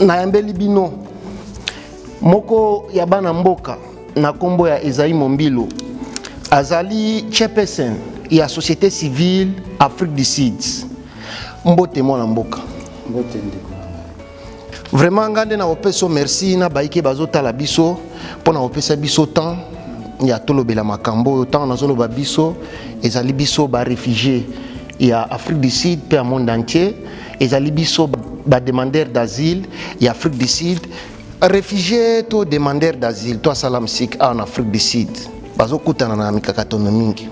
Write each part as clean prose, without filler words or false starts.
Nayambeli bino moko ya bana mboka na nkombo ya Esaïe Mombilo, azali chairperson ya société civile Afrique du Sud. Mbote mwana mboka. Mbote ndeko na ngai. Vraiment nga nde nakopesa merci na bayike bazotala biso mpo na kopesa biso temps ya tolobela makambo oyo. Ntango nazoloba biso, ezali biso baréfugiés ya Afrique du Sud mpe ya monde entier, ezali biso bademandeur d'asile ya Afrique du Sud. Réfugié to demandeur d'asile to asylum seeker awa na Afrique du Sud bazokutana na mikakatano mingi,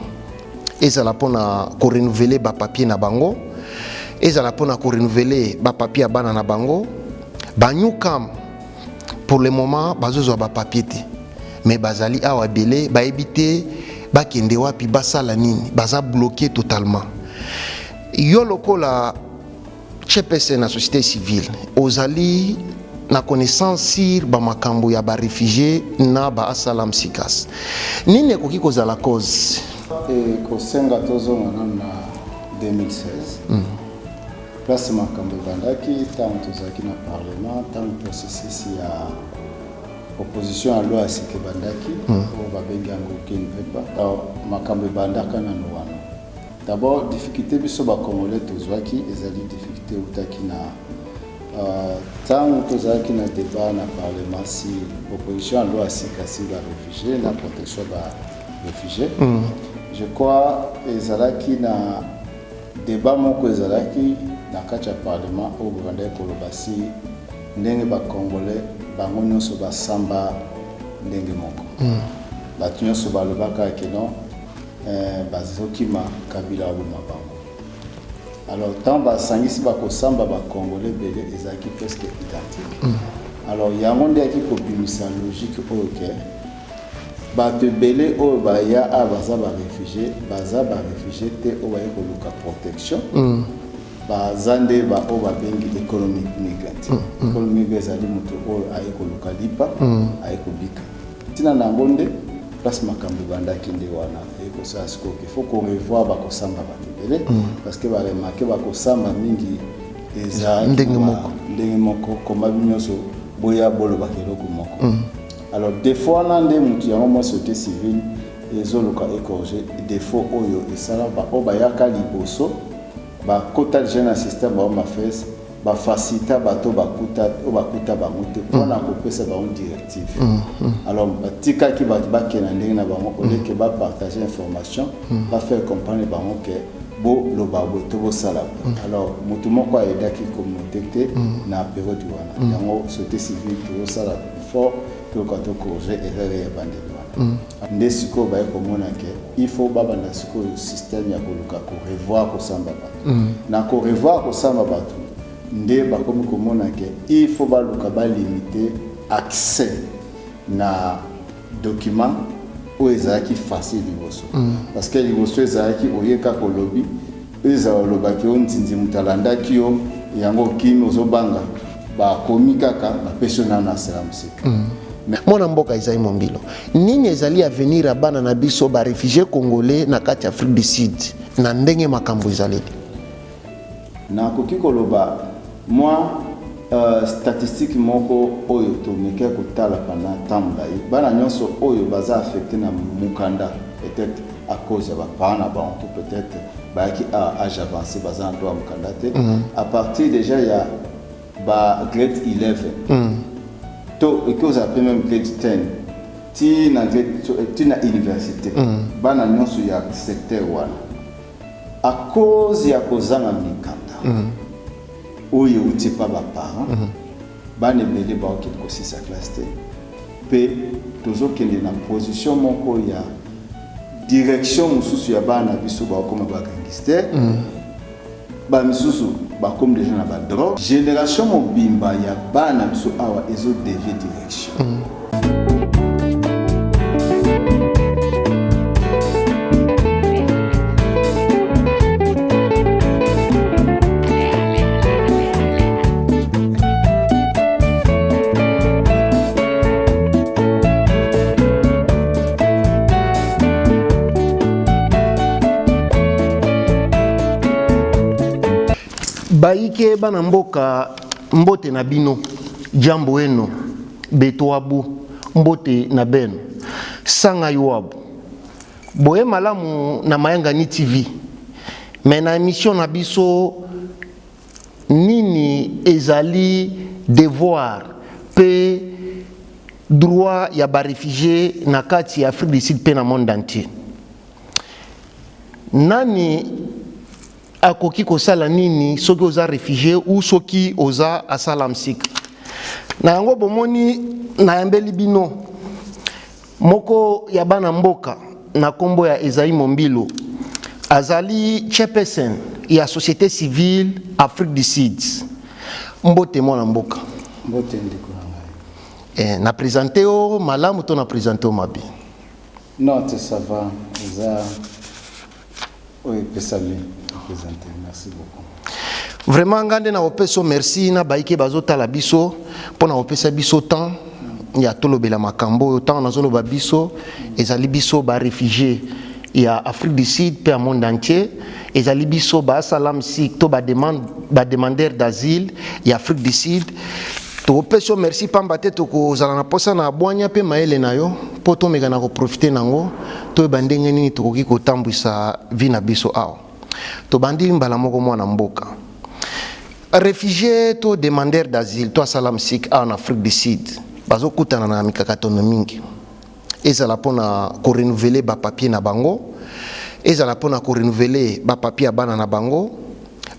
ezala mpona korenouveler bapapier na bango, ezala mpona korenouveler bapapier ya bana na bango. Banewcomer pour le moment bazozwa bapapier te, mais bazali awa ebele, bayebi te bakende wapi, basala nini, baza bloqué totalement. Yo lokola chairperson na société civile, ozali na connaissance sur bamakambo ya baréfugiés na baasylum seekers. Nini ekoki kozala cause? Ekosenga tozonga nano na 2016, place makambo ebandaki, ntango tozalaki na parlement, ntango processus ya proposition ya loi ya sika ebandaki, oyo babengi yango Green Paper. Makambo ebandaka nano wana. D'abord, difficulté biso bacongolais tozwaki ezali difficulté eutaki na ntango tozalaki na débat na parlement sur proposition ya loi ya sika sur baréfugiés na protection ya baréfugiés. Je crois ezalaki na débat moko ezalaki na kati ya parlement oyo babandaki koloba si ndenge bacongolais bango nyonso basamba ndenge moko. Bato nyonso balobaka ke non, bazokima Kabila aboma bango. Alors ntango basangisi bakosamba bacongolais ebele, ezalaki presque identique. Alors yango nde yaki kobimisa logique oyo ke bato ebele oyo baya awa baza baréfugiés, baza baréfugiés te oyo baye koluka protection. Baza nde baoyo babengi economic migrant. Economic migrant ezali moto oyo aye koluka lipa, aye kobika. Ntina na yango nde place makambo ebandaki nde wana. Eye kosala sikoyo il faut korevoir bakosamba bato ebele, parce que baremarquer bakosamba mingi ezalaki ndenge moko. Ndenge moko, koma bino nyonso boya bolobaka eloko moko. Alors défaut wana nde motu yango mwa société civile ezoluka ecorriger défaut oyo esala oyo bayaka liboso, bakota déjà na système ba Home Affairs, bafacilita bato bakuta oyo bakuta bango te mpona kopesa bango directive. Alors batikaki bato bakende ndenge na bango au lieu ke bapartage information, bafaire comprendre bango ke boloba boye to bosala boye. Alors motu moko ayedaki communauté te na période wana. Yango société civile tozosala fort, toluka tocorriger erreur ya bandeli wana. Nde sikoyo baye komona ke il faut babanda sikoyo système ya koluka korevoir kosamba bato. Na korevoir kosamba bato nde bakomi komona ke il faut baluka balimiter accès na document oyo ezalaki facile liboso, parce que liboso ezalaki oye kaka olobi, ezala olobaki o nzinzi, moto alandaki yo, yango okimi, ozobanga, bakomi kaka bapesi yo nano asala mosika. Mwana mboka Esaïe Mombilo, nini ezali avenir ya bana na biso baréfugiés congolais na kati ya Afrique du Sud na ndenge makambo ezaleli? Nakoki koloba mwa statistique moko oyo tomeki kotala pendant temps molai. Bana nyonso oyo baza affecté na mokanda, peut-être à cause ya baparent na bango to peut-être bayaki à âge avancé, baza na droit ya mokanda te, à partir déjà ya ba grade 11 to ekoki kozala mpe même grade 10 ti na grade ti na université, bana nyonso ya secteur wana, à cause ya kozanga mikanda oyo euti epa baparent, bana ebele baokende kosisa classe te. Mpe tozokende na position moko ya direction mosusu ya bana na biso, bakokoma bagangster, bamisusu bakomi déjà na badrogue. Génération mobimba ya bana biso awa ezodévier direction. Bayike bana mboka, mbote na bino. Jambo eno beto abu, mbote na beno, sanga yoabu, boye malamu na Mayangani TV. Me na émission na biso, nini ezali devoir mpe droit ya baréfugiés na kati ya Afrique du Sud mpe na monde entier? Nani akoki kosala nini soki oza réfugié ou soki oza asylum seeker? Na yango bomoni nayambeli bino moko ya bana mboka na nkombo ya Ezai Mombilo, azali chairperson ya société civile Afrique du Sud. Mbote, mwana mboka. Mbote, ndeko na ngai. Na présente yo malamu to na présente yo mabe? Non te, ça va, eza oyo epesami présente. Merci beaucoup. Vraiment, nga nde na kopesa yo merci na bayike bazotala biso mpo na kopesa biso temps ya tolobela makambo oyo. Ntango nazoloba biso, ezali biso baréfugiés ya Afrique du Sud mpe ya monde entier, ezali biso baasylum seeker to bademandeur d'asile ya Afrique du Sud. Tokopesa yo merci pamba te tokozala na mposa na bwanya mpe mayele na yo mpo tomeka na koprofiter nango, toyeba ndenge nini tokoki kotambwisa vie na biso awa. Tobandi mbala moko, mwana mboka. Réfugié to demandeur d'asile to asylum seeker awa na Afrique du Sud bazokutana na mikakatano mingi, ezala mpona korenouveler bapapier na bango, ezala mpona korenouveler bapapier ya bana na bango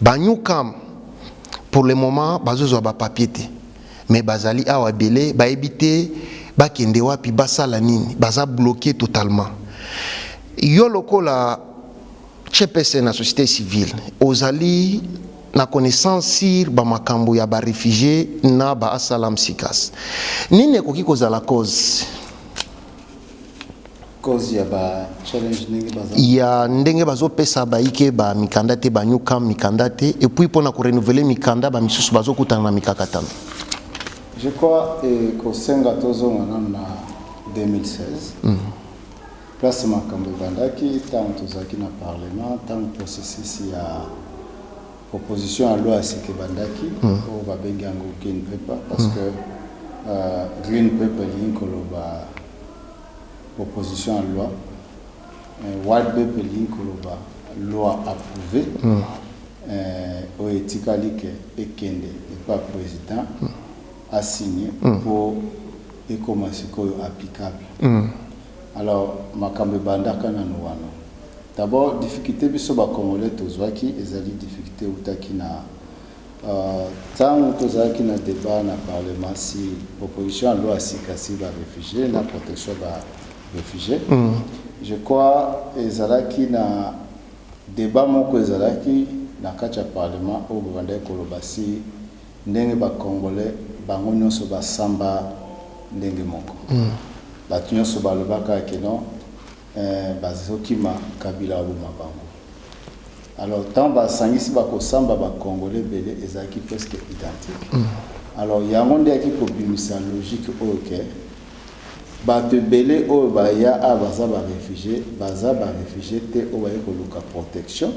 banewcomer. Pour le moment bazozwa bapapier te, mais bazali awa ebele, bayebi te bakende wapi, basala nini, baza bloqué totalement. Yo lokola chairperson na société civile, ozali na connaissance sur bamakambo ya baréfugiés na baasylum seekers. Nini ekoki kozala cause Cause ya ba challenge ndenge baza ya ndenge bazopesa bayike bamikanda te, banyuka mikanda te, et puis mpona korenouveler mikanda, bamisusu bazokutana na mikakatano? Je crois kosenga tozonga nano na 2016, place makambo ebandaki, ntango tozalaki na parlement, ntango processus ya proposition ya loi ya sika ebandaki, oyo babengi yango green paper, parce que green paper elingi koloba proposition ya loi, white paper elingi koloba loi approuvée, oyo etikali ke ekende epa président asigne mpo ekóma sikoyo applicable. Alors makambo ebandaka nano wana. D'abord, difficulté biso bacongolais tozwaki ezali difficulté eutaki na ntango tozalaki na débat na parlement si proposition ya loi ya sika si baréfugiés na protection baréfugiés. Je crois ezalaki na débat moko ezalaki na kati ya parlement oyo babandaki koloba si ndenge bacongolais bango nyonso basamba ndenge moko. Bato nyonso balobaka ke non, bazokima Kabila baboma bango. Alors ntango basangisi bakosamba bacongolais ebele, ezalaki presque identique. Alors yango nde yaki kobimisa logique oyo ke bato ebele oyo baya awa baza baréfugiés, baza baréfugiés te oyo baye koluka protection.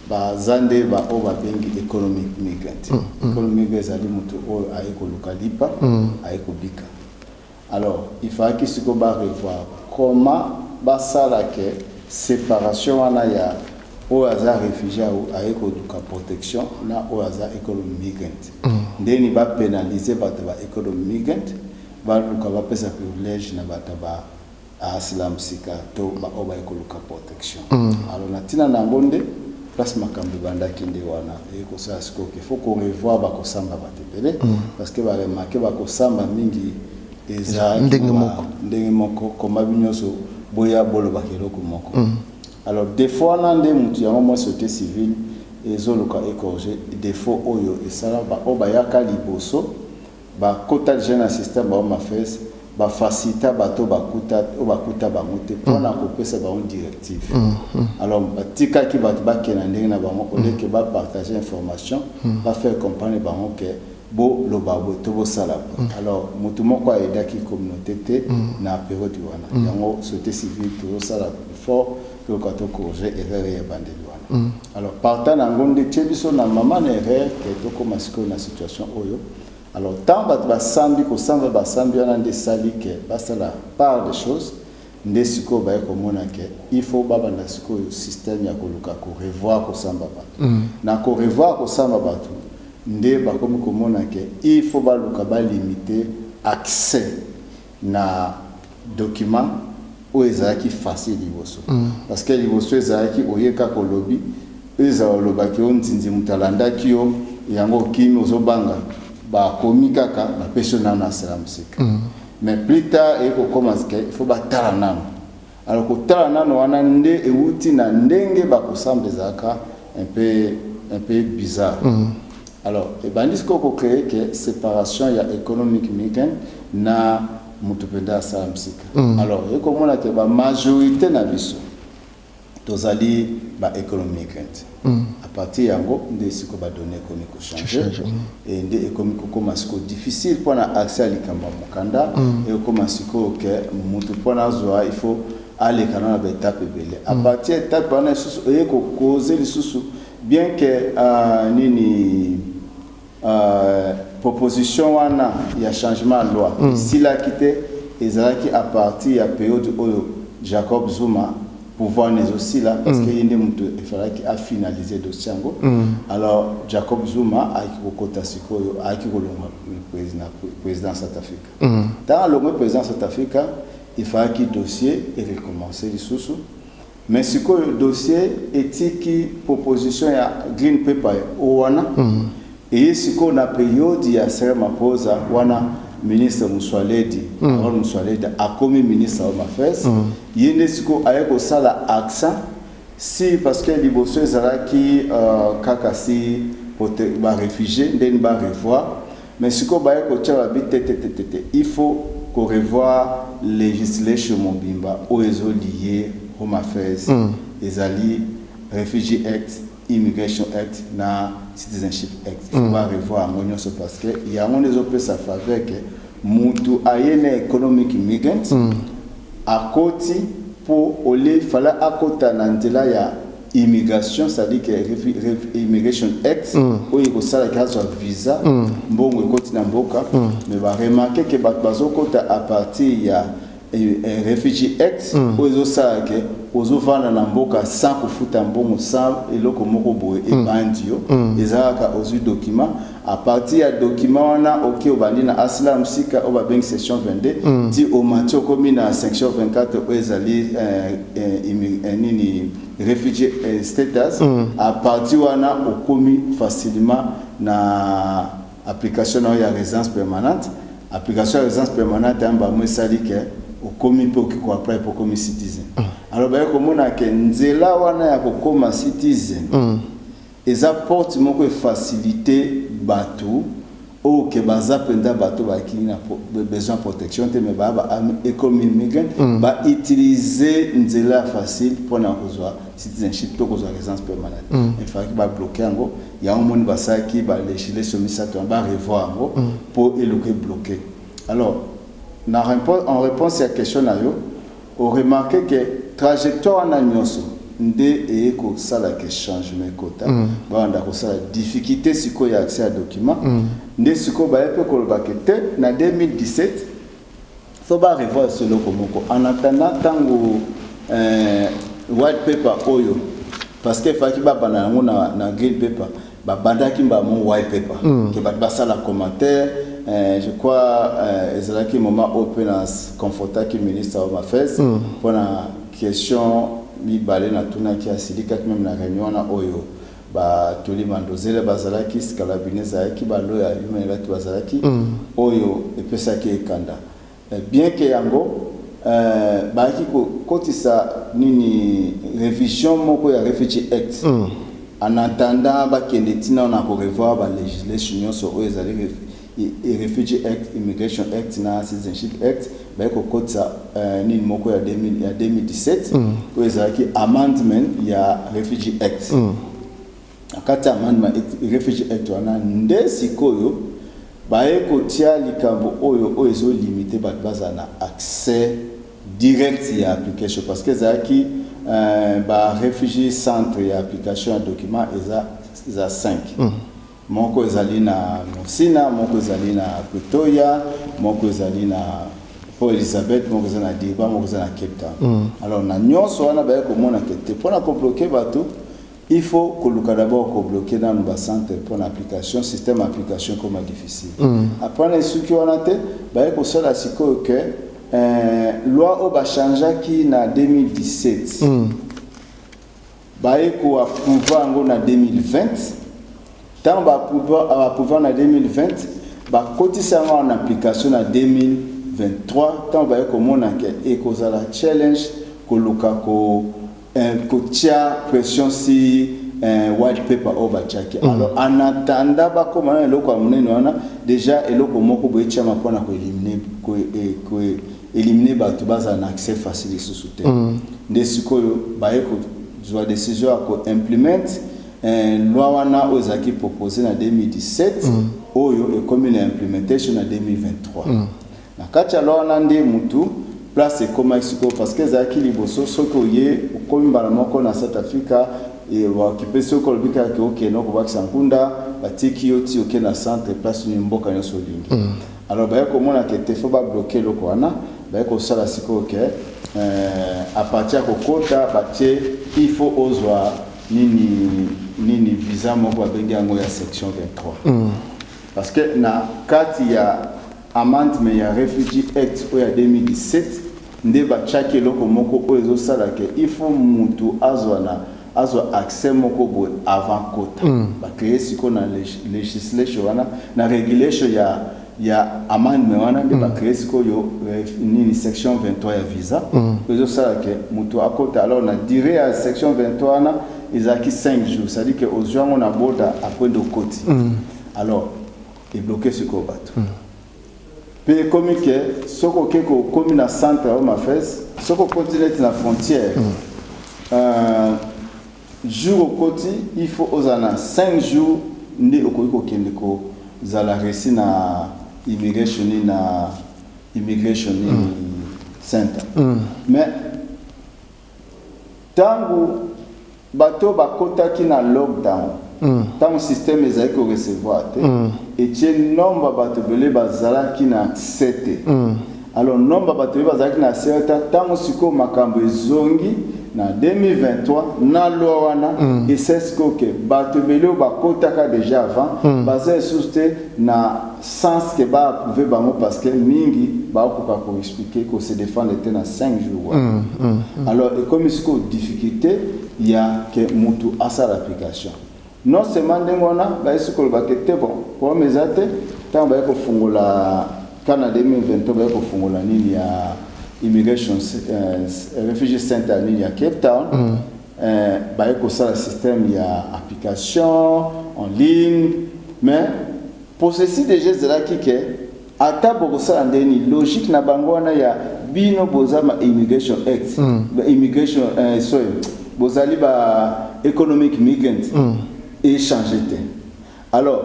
Baza nde baoyo babengi economic migrant. Economic migrant ezali moto oyo aye koluka lipa, aye kobika. Alors il fallaki sikoyo barevoir comment basala ke séparation wana ya oyo aza réfugié, aye koluka protection, na oyo aza economic migrant. Ndeni bapénaliser bato ba economic migrant, baluka bapesa privilège na bato ba asylum seeker to baoyo baye koluka protection. Alors na ntina na yango nde place makambo ebandaki nde wana. Eye kosala sikoyo ke faut korevoir bakosamba bato ebele, parce que baremarquer bakosamba mingi ezalaki ndenge moko. Ndenge moko, koma bi nyonso boya bolobaka eloko moko. Alors défaut wana nde motu yango mwa société civile ezoluka ecorriger défaut oyo esala oyo bayaka liboso, bakota déjà na système bao mafes bafacilita bato bakuta oyo bakuta bango te mpona kopesa bango directive. Alors batikaki bato bakende ndenge na bango oleke bapartage information, bafaire comprendre bango ke boloba boye to bosala boye. Alors motu moko ayedaki communauté te na période wana. Yango société civile tozosala fort, toyoka tocorriger erreur ya ebandeli wana. Alors partant na yango nde tie biso na mama na erreur ke tokóma sikoyo na situation oyo. Alors ntango bato basambi, kosamba, basambi wana nde esali ke basala part des choses. Nde sikoyo baye komona ke il faut babanda sikoyo système ya koluka korevoir kosamba bato. Na korevoir kosamba bato nde bakomi komona ke il faut baluka balimite accès na document oyo ezalaki facile liboso. Parce que liboso ezalaki oye kaka olobi, oyo ezala olobaki o nzinzi, moto alandaki yo, yango okimi, ozobanga, bakomi kaka bapesi yo nano asala mosika. Mais plus tard eye kokoma ke il faut batala nano. Alors kotala nano wana nde ewuti na ndenge bakosamba ezalaka un peu bizarre. Alors ebandi sikoyo kocréer ke séparation ya economic migrant na moto mpenza asala mosika. Alors ekomona ke bamajorité na biso tozali baeconomic migrant. À partir yango nde sikoyo badonnées ekomi kochanger e nde ekomi kokóma sikoyo difficile mpona accès ya likambo ya mokanda. Ekokóma sikoyo ke motu mpona azwa, il faut aleka na baétape ebele. À partir ya étape wana lisusu oye kokoze lisusu, bien que nini, proposition wana ya changement ya loi esilaki te. Ezalaki à partir ya période oyo Jacob Zuma pouvoir nezosila, parce que ye nde moto efalaki afinaliser dossier yango. Alors Jacob Zuma ayaki kokota sikoyo, ayaki kolongwa président South Africa. Ntango alongwe président South Africa, efalaki dossier erecommencer lisusu. Mais sikoyo dossier etiki proposition ya green paper o wana eye sikoyo na période ya Cyril Ramaphosa wana, ministre Motsoaledi, Aaron Motsoaledi akomi ministre Home Affairs. Ye nde sikoyo aye kosala accent si, parce que liboso ezalaki kaka si baréfugié ndeni barevoir, mais sikoyo baye kotia babi te te te te te, il faut korevoir législation mobimba oyo ezolier Home Affairs, ezali Refugee Act, Immigration Act na Citizenship Act. Il faut barevoir yango nyonso, parce que yango nde ezopesa faveur ke mutu aye na economic migrant akoti mpo olie fala akota na nzela ya immigration, c'est-à-dire que Immigration Act oyo ekosalaki azwa visa, mbongo ekoti na mboka. Mais baremarquer ke bato bazokota à partir ya Refugee Act oyo ezosala ke ozovanda na mboka sans kofuta mbongo, sans eloko moko boye ebandi yo, eza kaka ozwi document. À partir ya document wana oke obandi na asylum seeker oyo babengi section 22, ti omati okomi na section 24 oyo ezali nini, refugee status. À partir wana okomi facilement na application na oyo ya résidence permanente. Application ya résidence permanente ya mbamo esali ke okomi mpe okoki koapply mpe okomi citizen. Alors baye komona ke nzela wana ya kokóma citizen eza porte moko efacilité bato oyo ke baza mpenza bato bakili na besoin protection te, mais baya ba economic migrant, bautilize nzela ya facile mpona kozwa citizenship to kozwa résidence permanente. Efalaki babloquer yango. Yango moni basalaki balégislation misato wana, barevoir yango mpo eloko ebloquer. Alors na en réponse ya question na yo, oremarquer ke trajectoire wana nyonso nde eye kosala ke changement ekota, babanda kosala difficulté sikoyo ya accès ya document. Nde sikoyo baye mpe koloba ke te, na 2017 faut barevoir so eloko moko. En attendant ntango white paper oyo, parce que efaki babanda yango na green paper, babandaki mbamo white paper ke bato basala commentaire. Je crois ezalaki moment oyo mpe na confortaki ministre ya Home Affairs mpona question mibale natunaki, asilikaki même na réunion wana oyo batoli Mandozele bazalaki, Scalabrini ezalaki, balo ya human rights bazalaki, oyo epesaki ekanda. Bien ke yango bayaki kokotisa nini, révision moko ya Refugee Act, en attendant bakende ntina na korevoir balégislation nyonso oyo ezali Refugee Act, Immigration Act na Citizenship Act. Baye kokotisa nini moko ya 2000, ya 2017 oyo ezalaki amendment ya Refugee Act. Na kati ya amendment Refugee Act wana nde sikoyo baye kotia likambo oyo ezolimite bato bazala na accès direct ya application, parce que ezalaki ba refugee centre ya application ya document eza 5. Moko ezali na Musina, moko ezali na Pretoria, moko ezali na Port Elizabeth, moko eza na Durban, moko eza na Cape Town. Alors na nyonso wana, baye komona ke te, mpona kobloquer bato, il faut koluka d'abord kobloquer nanu bacentre mpona application, système application ekoma difficile. Après na esuki wana te, baye kosala sikoyo ke loi oyo bachangeaki na 2017, baye koapprouver yango na 2020. Ntango baapprouver na 2020, bakotisa yango en application na 2023. Ntango baye komona ke ekozala challenge koluka kotia pression si white paper oyo batiaki. Alors en attendant bakóma na eloko ya monene wana, déjà eloko moko boye etiama mpona koéliminer bato bazala na accès facile lisusu te. Nde sikoyo baye kozwa décision ya koimplémenter loi wana oyo ezalaki proposé na 2017, oyo ekomi na implementation na 2023. Na kati ya loi wana nde mutu place ekomaki sikoyo, parce que ezalaki liboso, soki oye, okomi mbala moko na South Africa, baokipe. Soki olobi kaka ke okende okobakisa nkunda, batiki yo ti okende na centre, place nini, mboka nyonso olingi. Alors baye komona ke te, faut babloquer eloko wana. Baye kosala sikoyo ke à partir ya kokota, batie il faut ozwa nini nini, visa moko babengi yango ya section 23, parce que na kati ya amendement ya Refugee Act oyo ya 2017 nde batiaki eloko moko oyo ezosala ke il faut mutu azwa na azwa accès moko boye avant kota. Bacréer sikoyo na législation wana, na regulation ya amendement wana nde bacréer sikoyo nini, section 23 ya visa oyo ezosala ke mutu akota. Alors na durée ya section 23 wana ezalaki 5 jours, c'est-à-dire ke ozwi yango na boda, après nde okoti. Alors ebloquer sikoyo bato mpe ekomi ke soki oke kokomi na centre ya Home Affairs, soki okoti neti na frontière, jour okoti, il faut ozala na 5 jours nde okoki kokende kozala reçu na immigration ni na immigration ni center. Mais ntango bato bakotaki na lockdown, ntango système ezali korecevoir te, etie nombre ya bato ebele bazalaki na accès te. Alors nombre ya bato ebele bazalaki na accès te, ntango sikoyo makambo ezongi na 2023 na loi wana, ese sikoyo ke bato ebele oyo bakotaka déjà avant baza lisusu te na sens ke baapprouver bango, parce que mingi bakokoka koexpliquer, kose défendre te na 5 jours wana. Alors ekomi sikoyo difficulté ya ke mutu asala application. Non seulement ndenge wana, bayesi koloba ke te, bon, problème eza te. Ntango baye kofungola ka na 2023, baye kofungola nini ya immigration refugee center nini ya Cape Town, baye kosala système ya application en ligne. Mais processus déjà ezalaki ke ata bokosala ndeni, logique na bango wana ya bino boza ma immigration act, ba immigration, sorry, bozali ba economic migrant, échange te. Alors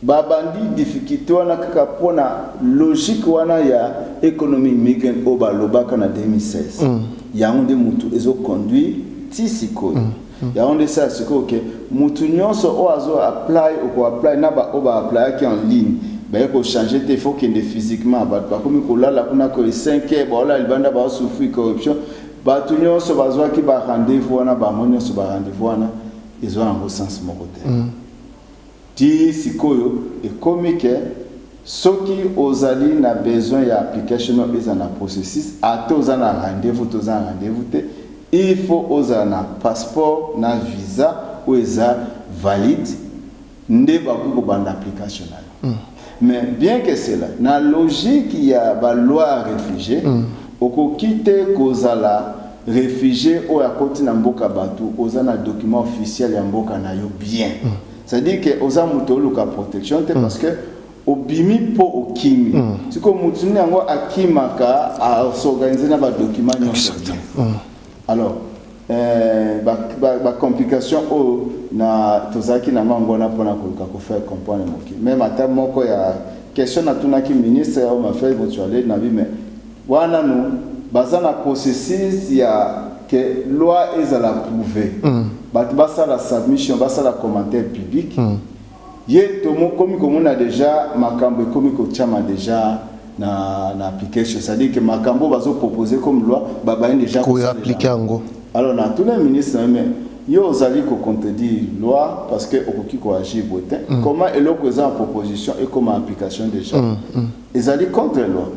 babandi difficulté wana kaka mpona logique wana ya economic migrant oyo balobaka na 2016. Yango nde mutu ezoconduire ti sikoyo. Yango nde esala sikoyo ke mutu nyonso oyo azo apply, okoapply na baoyo baapplyaki en ligne, baye kochanger te, il faut kende physiquement. Bato bakomi kolala kuna ko 5 heures, baolala libanda, baosouffrir corruption. Bato nyonso bazwaki barendez-vous wana, bango nyonso barendez-vous wana ezwa yango sens moko te. Ti sikoyo ekomi ke soki ozali na besoin ya application oyo eza na processus, ata oza na rendez-vous to oza na rendez-vous te, il faut ozala na passeport na visa oyo eza valide nde bakoki kobanda application na yo. Mais bien que cela, na logique ya baloi ya réfugié, okoki te kozala réfugié oyo akoti na mboka bato, oza na document officiel ya mboka na yo bien. C'est-à-dire que oza moto oluka protection te, parce que obimi mpo okimi. Sikoyo motu nini yango akimaka as'organiser na badocument nyonso bien? Alors bacomplication oyo na tozalaki na yango wana mpona koluka kofaire comprendre moki. Même ata moko ya question natunaki ministre ya Home Affairs Motsoaledi na bi, mais wana nu baza na processus ya ke loi ezala approuvé, bato basala submission, basala commentaire public. Ye tokomi komona déjà makambo ekomi kotiama déjà na application, c'est-à-dire que makambo bazopropose comme loi, babandi déjà koappliquer yango. Alors natuna ministre na mais yo ozali kocontredire loi parce que okoki koagir boye te. Comment eloko eza en proposition ekoma application déjà? Ezali contre loi.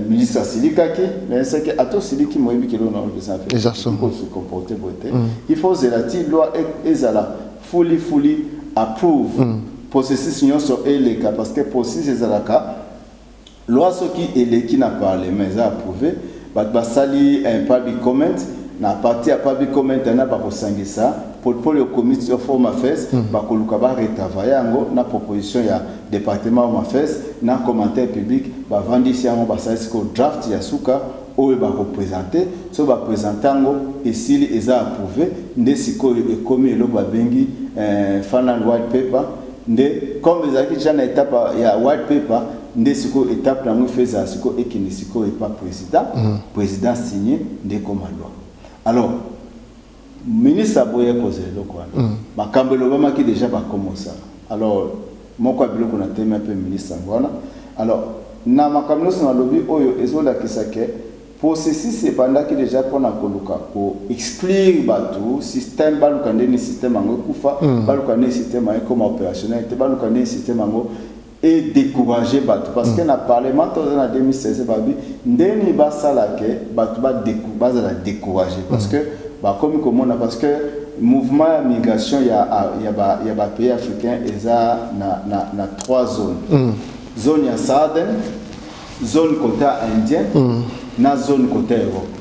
Ministre asilikaki, mais seke ata osiliki, moyebi ke eloko na eza Eza so. Se comporter boye te. Il faut ozela ti loi ezala fully approve, processus nyonso eleka, parce que processus ezalaka loi soki eleki na parlement, eza approuvé, bato basali un public comment. Na partir ya public comment wana, bakosangisa portfolio committee of home affairs, bakoluka baretravaille yango na proposition ya département home affairs na commentaire public. Bavandisi yango, basali sikoyo draft ya suka oyo bakoprésente. So baprésente yango, esili, eza approuvé, nde sikoyo ekomi eloko babengi final white paper. Nde comme ezalaki déjà na étape ya white paper, nde sikoyo étape yango efe ezala sikoyo ekende sikoyo epa président. Président signe, nde ekoma loi. Alors ministre aboya kozela eloko wana. Makambo elobamaki déjà, bakoma osala. Alors moko ya biloko na temi mpe ministre yango wana. Alors na makambo nyonso nalobi oyo, ezolakisa ke processus ebandaki déjà mpona koluka koexclure bato. Système, baluka ndeni système yango ekufa, baluka ndeni système yango ekoma opérationnel te, baluka ndeni système yango edécourage bato, parce que na parlement toza na 2016, babi ndeni basala ke bato bazala découragé, parce que bakomi komona, parce que mouvement ya migration ya bapays africain eza na trois zones: zone ya southern, zone côté indien, na zone côté Europe.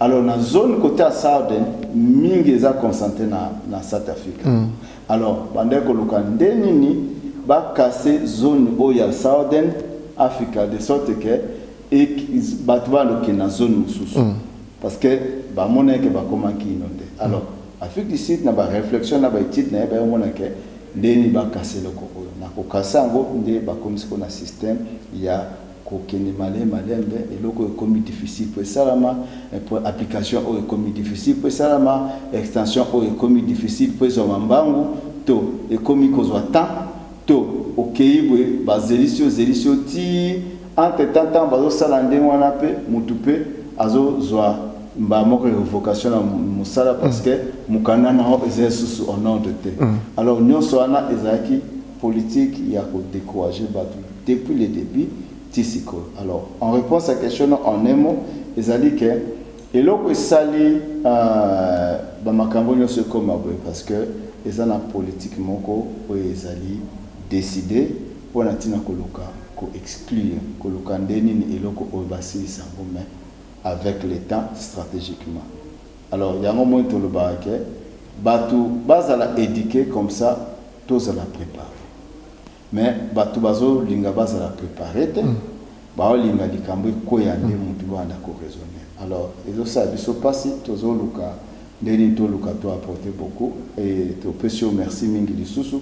Alors na zone côté ya southern, mingi eza concentré na South Africa. Alors bandeki koluka nde nini bakase zone oyo ya Southern Africa, de sorte que bato balokende na zone mosusu, parce que bamona ke bakomaki inondé. Alors Afrique du Sud, na baréflexion na baétude na ye, bayomona ke ndeni bakase eloko oyo. Na kokasa yango, nde bakomi sikoyo na système ya kokende malembe malembe. Eloko oyo ekomi difficile po esalama, po application oyo ekomi difficile po esalama, extension oyo ekomi difficile po ezwama mbangu, to ekomi kozwa temps, to okei boye, bazelisi yo, ozelisi yo ti entre temps. Ntango bazosala ndenge wana, mpe motu mpe azozwa mbala moko révocation na mosala, parce que mokanda na yo eza lisusu en ordre te. Alors nyonso wana ezalaki politique ya kodécourager bato depuis le début ti sikoyo. Alors en réponse à question en un mot, ezali ke eloko esali bamakambo nyonso ekóma boye, parce que eza na politique moko oyo ezali décidé mpona ntina koluka koexclure, koluka nde nini eloko oyo basilisa yango, mais avec le temps, stratégiquement. Alors yango moi tolobaka ke bato bazala éduqué, comme ça tozala préparé. Mais bato bazolinga bazala préparé te, baolinga likambo ekweya nde motu banda koraisonner. Alors ezosala biso mpasi. Tozoluka ndeni toluka to apporter beaucoup, et topesi yo merci mingi lisusu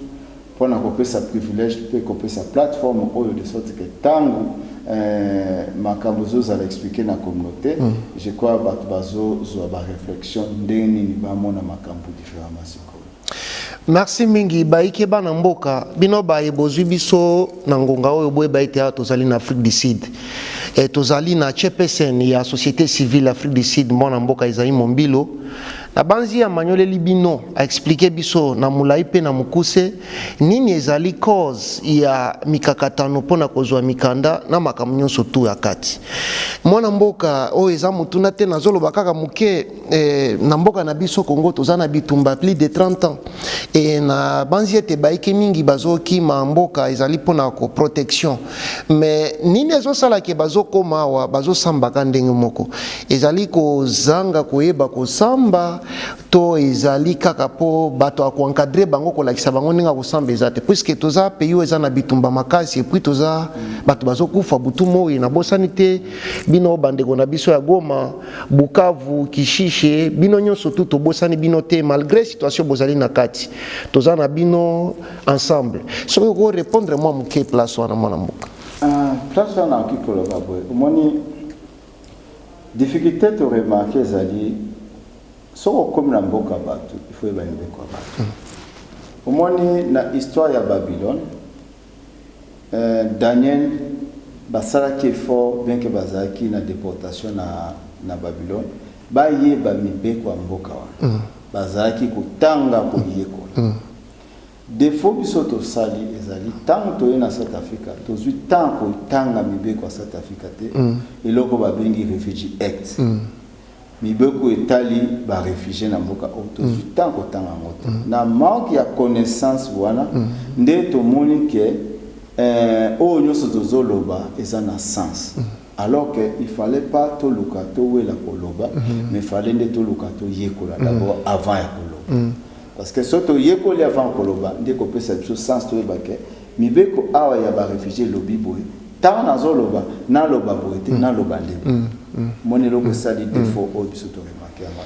mpona kopesa privilège mpe kopesa plateforme oyo, de sorte que ntango makambo ezozala expliqué na communauté, je crois bato bazozwa baréflexion ndenge nini bamona makambo différemment sikoyo. Merci mingi. Bayike bana mboka, bino baye bozwi biso na ngonga oyo, boyeba ete awa tozali na Afrique du Sud. Tozali na chairperson ya société civile Afrique du Sud, mwana mboka Ezali Mombilo. Na banzi ya manyoleli bino, aexpliquer biso na molai mpe na mokuse nini ezali cause ya mikakatano mpona kozwa mikanda na makambo nyonso tu ya kati. Mwana mboka, oyo eza motuna te, nazoloba kaka moke. Na mboka na biso Congo, toza na bitumba plus de 30 ans, e na banzi ete bayike mingi bazokima mboka ezali mpona ko protection. Mais nini ezosalaka bazokóma awa, bazosambaka ndenge moko? Ezali kozanga koyeba kosamba, to ezali kaka mpo bato ya koencadrer bango, kolakisa bango ndenge ya kosamba eza te? Puisque toza pays oyo eza na bitumba makasi, et puis toza bato bazokufa butu moi. Nabosani te bino bandeko na biso ya Goma, Bukavu, Kishishe, bino nyonso tu, tobosani bino te. Malgré situation bozali na kati, toza na bino ensemble. Soki okorépondre mwa moke place wana, mwana mboka. Ah, place wana nakoki koloba boye. Omoni, difficulté toremarquer ezali, soki okomi na mboka bato, il faut yeba mibeko ya bato. Omoni, na histoire ya Babylone, Daniel basalaki effort, bien que bazalaki na déportation na Babylone, bayeba mibeko ya mboka wana. Bazalaki kotanga, koyekola. Défaut biso tosali ezali, ntango toye na South Africa, tozwi ntango kotanga mibeko ya South Africa te. Eloko babengi Refugee Act, mibeko etali baréfugiés na mboka oyo, tozwi ntango kotanga yango te. Na manque ya connaissance wana nde tomoni ke oyo nyonso tozoloba eza na sens, alors que il fallait pas toluka towela koloba, mais fallait nde toluka toyekola d'abord avant ya koloba, parce que soki toyekoli avant koloba nde kopesa biso sens, toyeba ke mibeko awa ya baréfugiés elobi boye. Ntango nazoloba, naloba boye te, naloba nde boye. Moni eloko esali défaut oyo biso toremarquer yango.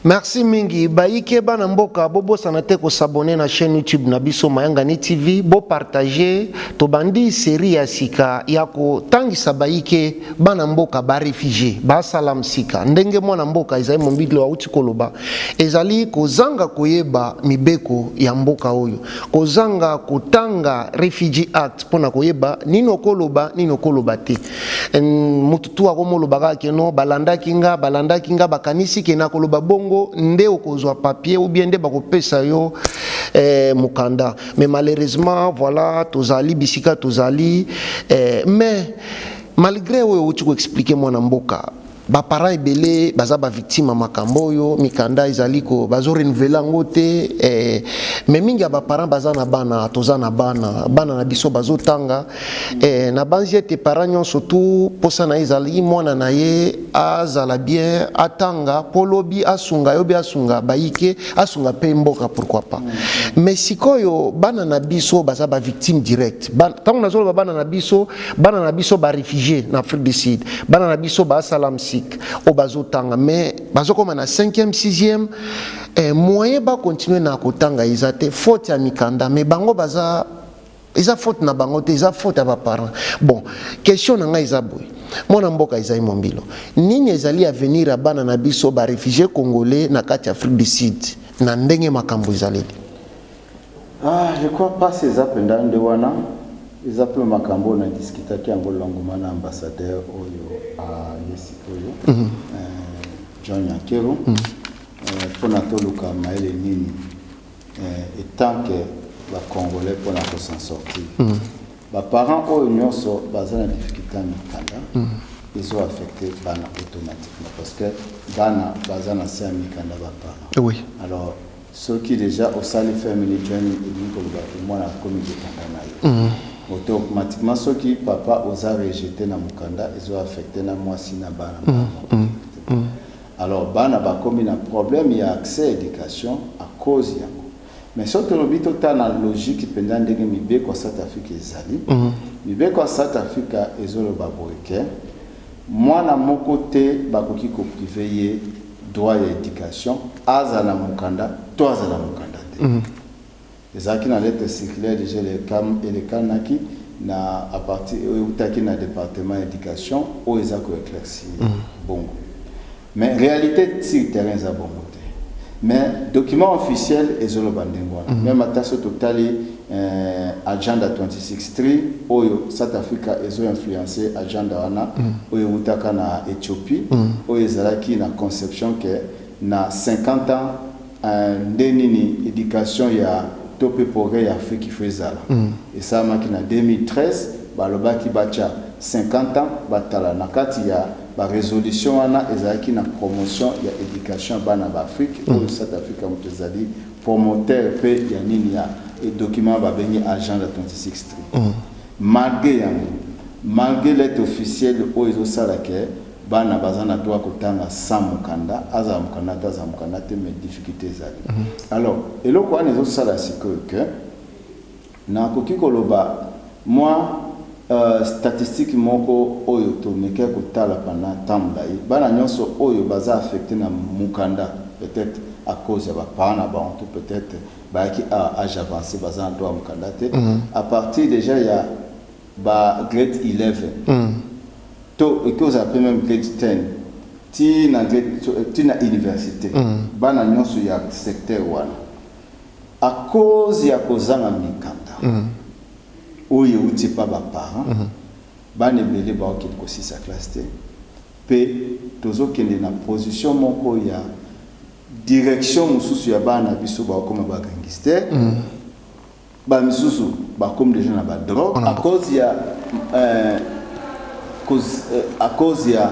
Merci mingi. Bayike bana mboka, bobosana te kos'abonner na chaîne YouTube na biso Mayangani TV, bopartager. Tobandi série ya sika ya kotangisa bayike bana mboka baréfugiés basala msika. Ndenge mwana mboka ezali Mombilo auti koloba, ezali kozanga koyeba mibeko ya mboka oyo, kozanga kotanga Refugee Act mpona koyeba nini okoloba, nini okoloba te. Mutu tu akomoloba kaka keno balandaki nga, balandaki nga, bakanisi ke na koloba bongo nde okozwa papier ou bien nde bakopesa yo mokanda. Mais malheureusement, voilà, tozali bisika tozali. Mais malgré oyo outi koexpliquer, mwana mboka, baparent ebele baza bavictime ya makambo oyo. Mikanda ezali ko bazorenouveler yango te. Mais mingi ya baparent baza na bana, toza na bana, bana na biso bazotanga. Nabanzi ete parent nyonso tu mposa na ye ezali mwana na ye azala bien, atanga mpo lobi asunga yo, mpe asunga bayike, asunga mpe mboka, pourquoi pas. Mais sikoyo bana na biso baza bavictime direct. Ntango nazoloba bana na biso, bana na biso baréfugiés na Afrique du Sud, bana na biso baasala msik oyo bazotanga, mais bazokóma na 5e, 6e, moyen bacontinuer na kotanga eza te, faute ya mikanda. Mais bango baza, eza faute na bango te, eza faute ya baparent. Bon, question na ngai eza boye, mwana mboka ezali Mombilo: nini ezali avenir ya bana na biso baréfugiés congolais na kati ya Afrique du Sud na ndenge makambo ezaleli? Ah, je crois mpasi eza mpenza nde wana. Eza mpe makambo oyo nadiscutaki yango longonya na ambassadeur oyo aye sikoyo, John Nyakeru, mpona toluka mayele nini etant que bacongolais mpona kos'en sortir. Baparent oyo nyonso baza na difficulté ya mikanda, ezoaffecter bana automatiquement, parce que bana baza na se ya mikanda baparent. Alors soki déjà osali family joining, elingi koloba ke mwana akomi dépendant na yo automatiquement. Soki papa oza rejeté na mokanda, ezoaffecter na mwasi na bana. Alors bana bakomi na problème ya accès à éducation à cause yango. Mais soki tolobi, totala na logique mpenza ndenge mibeko ya South Africa ezali. Mibeko ya South Africa ezoloba boye ke mwana moko te bakoki kopriver ye droit ya éducation, azala na mokanda to azala na mokanda te. Ezalaki na lettre circulaire déjà elekanaki na à partir oyo eutaki na département ya éducation oyo eza koéclaircir bongo. Mais réalité sur terrain eza bongo te, mais document officiel ezoloba ndenge wana. Même ata so totali agenda 2063 oyo South Africa ezoinfluencer, agenda wana oyo eutaka na Éthiopie, oyo ezalaki na conception ke na 50 ans nde nini éducation ya to mpe progrès ya Afrique ifo ezala. Esalamaki na 2013, balobaki batya 50 ans, batala na kati ya barésolution wana ezalaki na promotion ya éducation ya bana baAfrique. Oyo South Africa moto ezali promoteur mpe ya nini ya document babengi agenda 2063. Malgré yango, malgré lettre officielle oyo ezosala ke bana baza na droit kotanga sans mokanda, azala mokanda te, azala mokanda te, mais difficulté ezali. Alors eloko wana ezosala sikoyo ke nakoki koloba mwa statistique moko oyo tomeki kotala pendant temps molai. Bana nyonso oyo baza affecté na mokanda, peut-être à cause ya baparent na bango to peut-être bayaki à âge avancé, baza na droit ya mokanda te, à partir déjà ya ba grade 11 to ekozala mpe même grade 10 ti na grade, ti na université, bana nyonso ya secteur wana. À cause ya kozanga mikanda oyo euti pa baparent, bana ebele baokende kosisa classe te, mpe tozokende na position moko ya direction mosusu ya bana na biso. Bakokoma bagangster, bamisusu bakomi déjà na badrogue à cause ya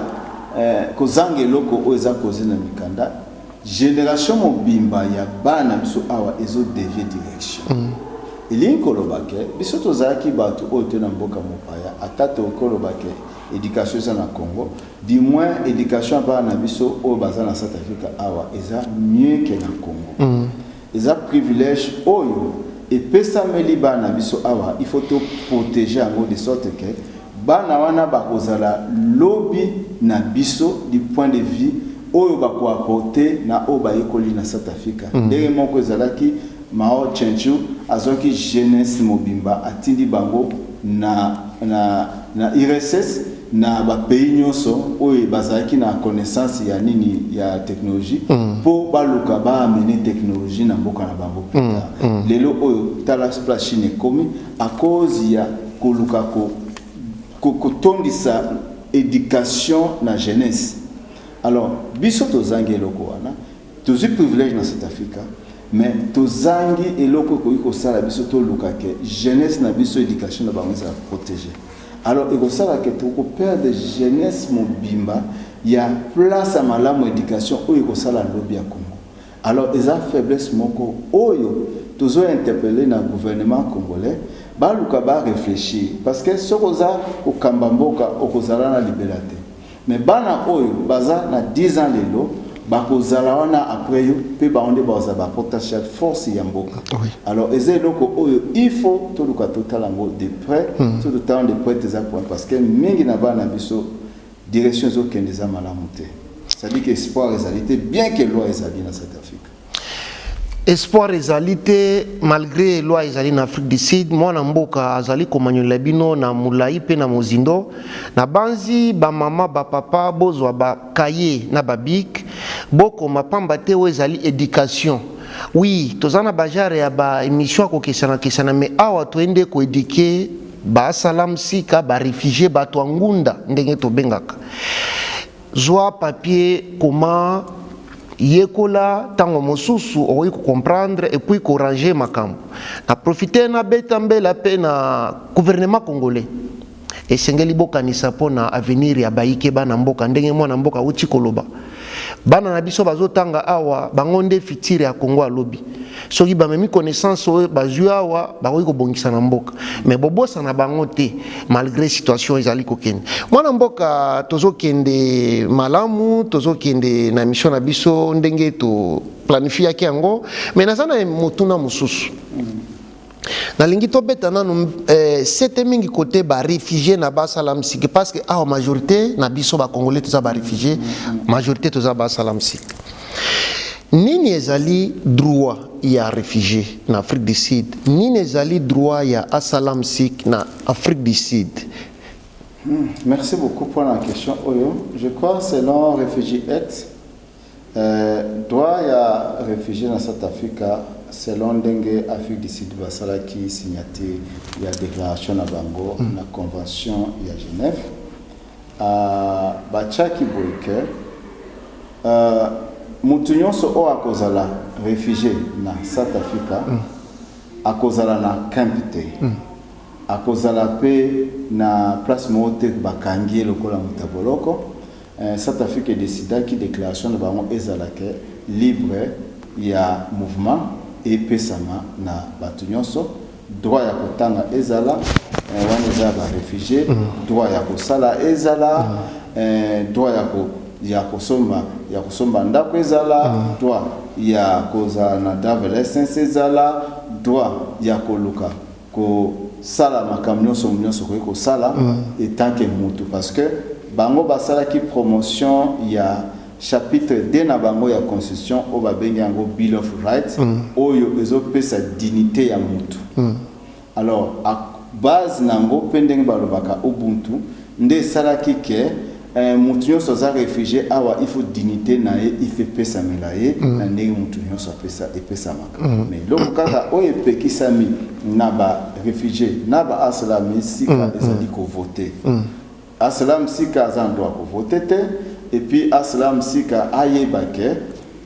kozanga eloko oyo eza cause na mikanda. Génération mobimba ya bana biso awa ezodévier direction. Elingi koloba ke biso tozalaki bato oyo te na mboka mopaya, ata tokoloba ke éducation eza na Congo, du moins éducation ya bana na biso oyo baza na South Africa awa eza mieux ke na Congo. Eza privilège oyo epesameli bana na biso awa, il faut toprotéger yango de sorte ke bana wana bakozala lobi na biso du point de vue oyo bakoapporter na oyo bayekoli na South Africa. Ndenge moko ezalaki, Mao Chenchu azwaki jeunesse mobimba, atindi bango na URSS, na bapays nyonso oyo bazalaki na connaissance ya nini, ya technologie, mpo baluka baamener technologie na mboka na bango plus tard. Lelo oyo, tala place Chine ekomi à cause ya koluka kotondisa éducation na jeunesse. Alors biso tozangi eloko wana. Tozwi privilège na South Africa, mais tozangi eloko ekoki kosala biso toluka ke jeunesse na biso, éducation na bango ezala protégé. Alors ekosala ke tokoperdre jeunesse mobimba ya place ya malamu, éducation oyo ekosala lobi ya Congo. Alors eza faiblesse moko oyo tozointerpeller na gouvernement congolais, baluka baréfléchir, parce que soki oza kokamba mboka, okozala na libela te. Mais bana oyo baza na 10 ans lelo, bakozala wana après yo, mpe bango nde bakozala bapotentiel force ya mboka. Alors eza eloko oyo il faut toluka totala yango de près. So totala de près, eza point, parce que mingi na bana na biso, direction ezokende eza malamu te, c'est-à-dire que espoir ezali te, bien que loi ezali na South Africa. Espoir ezali te malgré loi ezali na Afrique du Sud. Mwana mboka azali komanyolela bino na molai mpe na mozindo. Na banzi bamama, bapapa, bozwa bacahier na babic, bokoma, pamba te oyo ezali éducation. Oui, toza na bagenre ya baémission ya kokesana-kesana, mais awa toyende koéduquer baasylum seeker, baréfugié, bato ya ngunda ndenge tobengaka. Zwa papier, koma, yekola. Ntango mosusu okoki kocomprendre et puis koranger makambo. Na profite nabeta mbela mpe na gouvernement congolais: esengeli bokanisa mpo na avenir ya bayike bana mboka. Ndenge mwana mboka awuti koloba, bana na biso bazotanga awa, bango nde futur ya Congo. Alobi soki bamemi connaissance oyo bazwi awa, bakoki kobongisa na mboka. Mais bobosana bango te malgré situation ezali kokende. Mwana mboka, tozokende malamu, tozokende na mission na biso ndenge toplanifiaki yango, mais naza na motuna mosusu. Nalingi tobeta nanu sete mingi kote baréfugié na baasylum seeker, parce que awa majorité na biso bacongolais toza baréfugié, majorité toza baasylum seeker. Nini ezali droit ya réfugié na Afrique du Sud? Nini ezali droit ya asylum seeker na Afrique du Sud? Merci beaucoup pour la question oyo. Je crois, selon Refugee Act, droit ya réfugié na South Africa, selon ndenge Afrique du Sud basalaki signature ya déclaration na bango na Convention ya Genève, batiaki boye ke mutu nyonso oyo akozala réfugié na South Africa akozala na camp te, akozala mpe na place moko te bakangi ye lokola moto ya boloko. South Africa edécidaki, déclaration na bango ezalaka libre ya mouvement epesama na bato nyonso, droit ya kotanga ezala, wana eza ya baréfugié, droit ya kosala ezala, droit ya kosomba ndako ezala, droit ya kozala na driver license ezala, droit ya koluka kosala makambo nyonso nyonso okoki kosala en tant que mutu, parce que bango basalaki promotion ya chapitre 2 na bango ya constitution oyo babengi yango Bill of Rights, oyo ezopesa dignité ya mutu. Alors à base nango mpe, ndenge balobaka ubuntu, nde esalaki ke Motu nyonso aza réfugié awa, il faut dignité na ye, il faut epesamela ye na ndenge motu nyonso apesa epesamaka. Mais eloko kaka oyo epekisami na baréfugié na baasylum seeker ezali kovote. Asylum seeker aza na droit kovote te. Et puis asylum seeker ayeba ke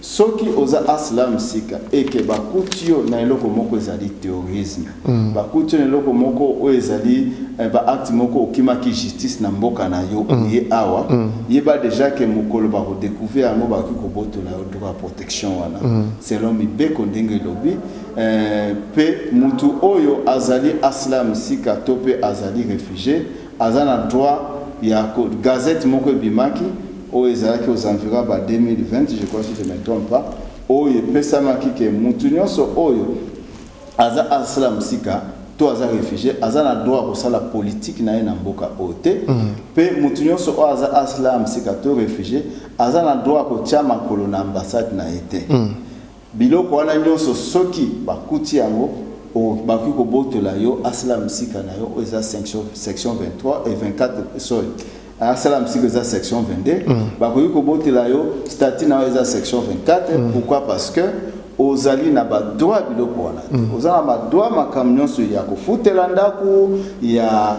soki oza asylum seeker eke bakuti yo na eloko moko ezali terrorisme, bakuti yo na eloko moko oyo ezali baacte moko okimaki justice na mboka na yo, oye awa, yeba déjà ke mokolo bakodécouvrir yango, bakoki kobotola yo droit ya protection wana selon mibeko ndenge elobi. Mpe mutu oyo azali asylum seeker to mpe azali réfugié aza na droit ya gazette moko ebimaki oyo ezalaki aux environs ba 2020, je crois, si je me trompe pas, oyo epesamaki ke mutu nyonso oyo aza asylum seeker to aza réfugié aza na droit ya kosala politique na ye na mboka oyo te. Mpe mutu nyonso oyo aza asylum seeker to réfugié aza na droit ya kotia makolo na ambassade na ye te. Biloko wana nyonso, soki bakuti yango, bakoki kobotola yo asylum seeker na yo oyo eza section 23 et 24, sorry, asylum seeker eza section 22. Bakoki kobotela yo statut na yo eza section 24. Pourquoi? Parce que ozali na badroit biloko wana te. Oza na badroit makambo nyonso ya kofutela ndako, ya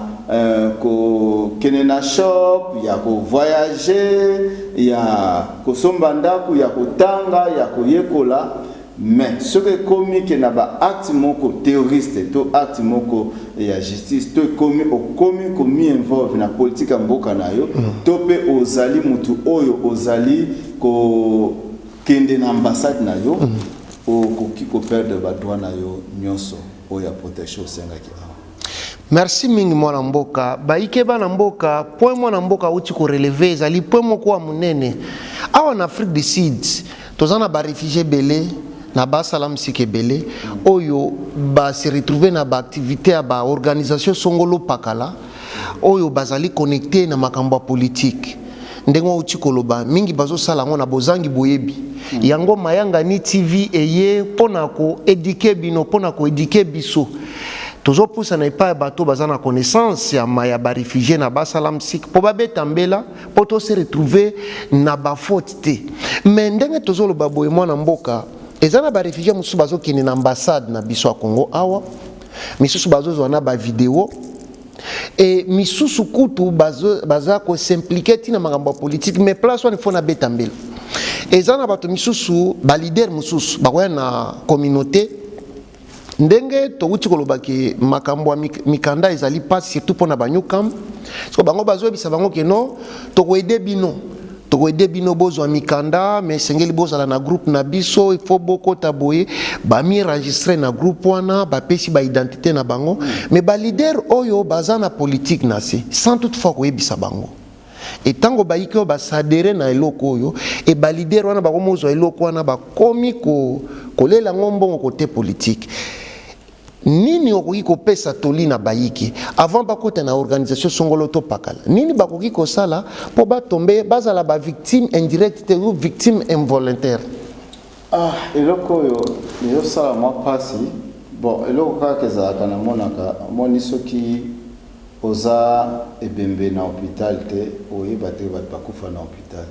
kokende na shop, ya kovoyage, ya kosomba ndako, ya kotanga, ya koyekola. Mais soki ekomi ke na baacte moko terroriste to acte moko ya justice to ekomi okomi komi involve na politique ya mboka na yo, to mpe ozali motu oyo ozali kokende na ambassade na yo, okoki koperdre badroit na yo nyonso oyo ya protection osengaki awa. Merci mingi, mwana mboka. Bayike bana mboka, point mwana mboka auti korelever ezali point moko ya monene. Awa na Afrique du Sud, toza na baréfugié ebele na baasylum seeker ebele oyo base retrouve na baactivité ya baorganisation songolo pakala oyo bazali connecté na makambo ya politike. Ndenge outi koloba, mingi bazosala yango na bozangi boyebi. Yango Mayangani TV eye mpona koéduquer bino, mpona koéduquer biso. Tozopusana epai ya bato baza na connaissance ya ma ya baréfugié na baasylum seeker mpo babeta mbela, mpo tose retrouve na bafaute te. Mais ndenge tozoloba boye, mwana mboka, eza na baréfugié mosusu bazokende na ambassade na biso ya Congo awa, misusu bazozwa na bavideo e misusu kutu baza kos'impliquer ntina makambo ya politike. Mais place wana ifo nabeta mbela, eza na bato misusu, baleader mosusu bakoya na communauté. Ndenge towuti koloba ke makambo ya mikanda ezali mpasi, surtout mpona banewcomer, so bango bazoyebisa bango ke non, tokoaider bino, tokoaider bino bozwa mikanda, mais esengeli bozala na groupe na biso, il faut bokota boye. Bami-enregistre na groupe wana, bapesi baidentité na bango. Mais baleader oyo baza na politique na se, sans toutefois koyebisa bango, etango bayiki oyo baadhérer na eloko oyo e baleader wana bakomozwa eloko wana, bakomi kolela yango mbongo kote politique. Nini okoki kopesa toli na bayiki avant bakota na organisation songolo to pakala? Nini bakoki kosala mpo batombe bazala bavictime indirecte te ou victime involontaire? Ah, eloko oyo ezosala mwa mpasi. Bon, eloko kaka ezalaka, namonaka, omoni, soki oza ebembe na hôpital te, oyeba te bato bakufa na hôpital.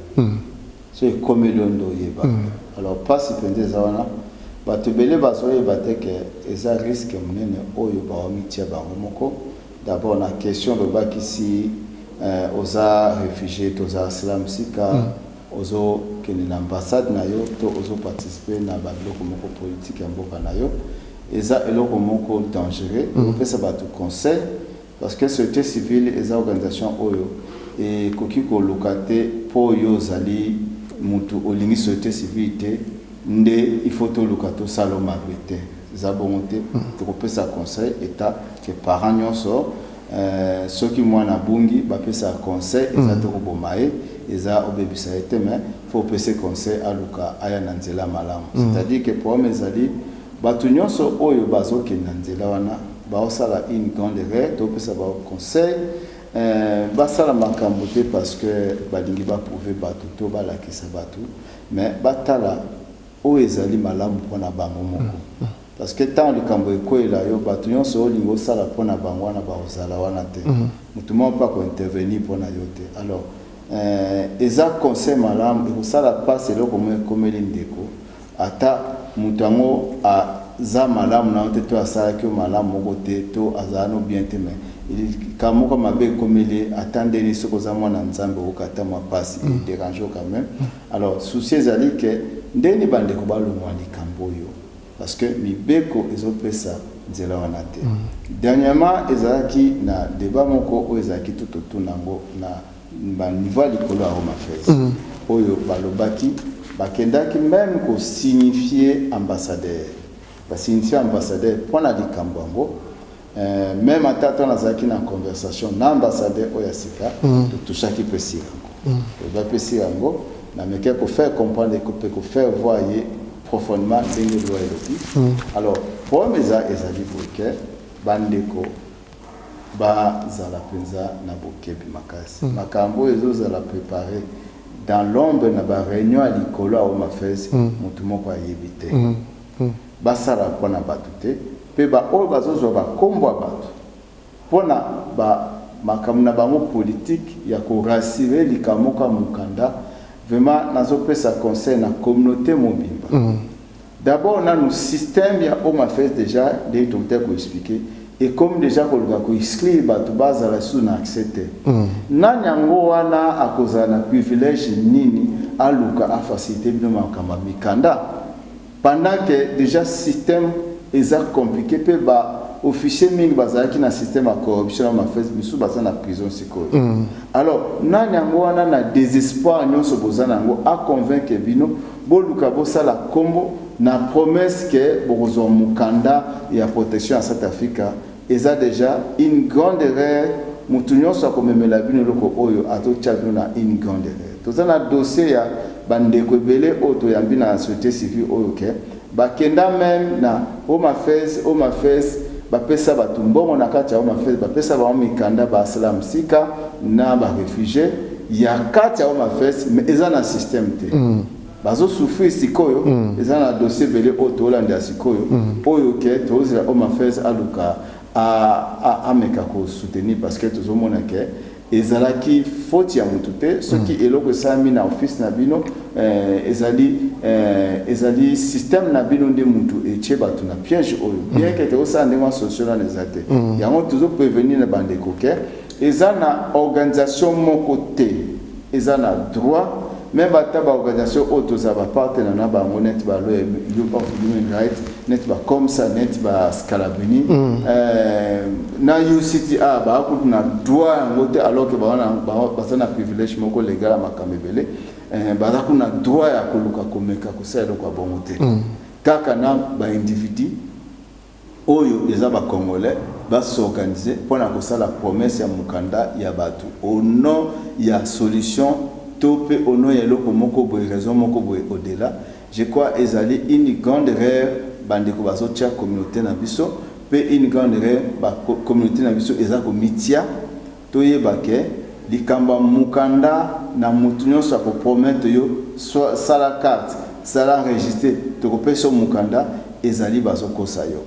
So ekomeli yo nde oyeba. Alors mpasi mpenza eza wana, bato ebele bazoyeba te ke eza risque monene oyo baomitia bango moko. D'abord na question olobaki si oza réfugié to oza asylum seeker, ozokende na ambassade na yo to ozoparticipe na babiloko moko politique ya mboka na yo, eza eloko moko dangereux. Okopesa bato conseil parce que société civile eza organisation oyo ekoki koluka te mpo oyo ozali mutu olingi société civile te nde il faut toluka tosala mabe te. Eza bongo te. Tokopesa conseil eta ke parent nyonso, soki mwana abungi, bapesaka conseil. Eza te koboma ye, eza obebisa ye te, mais faut opesa conseil aluka aya na nzela malamu. C'est-à-dire que problème ezali bato nyonso oyo bazokende na nzela wana baosala une grande erreur. Topesa bao conseil, basala makambo te parce que balingi baprouver bato to balakisa bato, mais batala oyo ezali malamu mpona bango moko, parce que ntango likambo ekweyela yo, bato nyonso olingi osala mpona bango wana bakozala wana te. Motu moko mpe akointervenir mpona yo te. Alors Eza conseil malamu, ekosala mpasi eloko moko ekomeli ndeko, ata moto yango aza malamu na yo te, to asalaki yo malamu moko te, to azala no bien te, mais likambo moko mabe ekomeli ye, ata ndeni soki oza mwana Nzambe, okoka ata mwa mpasi edérange yo quand même. Alors souci ezali ke ndeni bandeko balongwa likambo oyo, parce que mibeko ezopesa nzela wana te. Dernièrement ezalaki na débat moko oyo ezalaki tutotuna yango na baniveau ya likolo ya Home Affairs, oyo balobaki bakendaki même kosignifie ambassadeur, basignifie ambassadeur mpona likambo yango. Même ata to nazalaki na conversation na ambassadeur oyo ya sika, totushaki mpe sika yango, toba mpe sika yango, nameki kofaire comprendre mpe kofaire voir ye profondément ndenge loi elobi. Alors problème eza, ezali boye ke bandeko bazala mpenza na bokebi makasi. Makambo oyo ezozala préparé dans l'ombre na baréunion ya likolo ya Home Affairs, motu moko ayebi te. Basala mpona bato te, mpe baoyo bazozwa bakombo ya bato mpona makambo na bango politike ya korassurer likambo moko ya mokanda, vraiment nazopesa conseil na communauté mobimba. D'abord nanu système ya Home Affairs déjà, ndenge tokuta koexpliquer, ekomi déjà koluka koexclure bato bazala susu na accès te. Nani yango wana akozala na privilège nini aluka afacilité bino makambo ya mikanda, pendant que déjà système eza compliqué, mpe baofficier mingi bazalaki na système ya corruption na mafes, misusu baza na prison sikoyo? Alors nani yango wana na désespoir nyonso boza na yango aconvaincre bino boluka bosala nkombo na promesse ke bokozwa mokanda ya protection ya South Africa? Eza déjà une grande erreur. Motu nyonso akomemela bino eloko oyo azotia bino na une grande erreur. Toza na dossier ya bandeko ebele oyo toyambi na société civile, oyo ke bakenda même na Home Affairs. Home Affairs bapesa bato mbongo na kati ya Home Affairs, bapesa bango mikanda, basala mosika na baréfugié ya kati ya Home Affairs, mais eza na système te. Bazosouffrir sikoyo. Eza na dossier ebele oyo tolandela sikoyo, oyo ke tozela Home Affairs aluka ameka kosoutenir, parce que tozomona ke ezalaki faute ya motu te. Soki eloko esalami na office na bino, ezali système na bino nde mutu etie bato na piège oyo, bien ke tokosala ndenge wa solution wana eza te. Yango tozoprévenir na bandeko ke eza na organisation moko te eza na droit, même ata baorganisation oyo tozala bapartenaire na bango, neti balo of Human Rights, neti bacomsa, neti bascalabrini na UCTA, baa kutu na droit yango te, alors ke baza na privilège moko légal ya makambo ebele. Baza kuna droit ya koluka komeka kosala eloko ya bongo te. Kaka na baindividu oyo eza bacongolais basorganize mpona kosala promesse ya mokanda ya bato au nom ya solution to mpe au nom ya eloko moko boye, raison moko boye au-delà, je crois ezali une grande erreur. Bandeko bazotia communauté na biso mpe une grande erreur, bacommunauté na biso eza komitia. Toyeba ke likambo ya mokanda na motu nyonso akopromettre yo sala carte, sala enregistre, tokopesa yo mokanda, ezali bazokosa yo.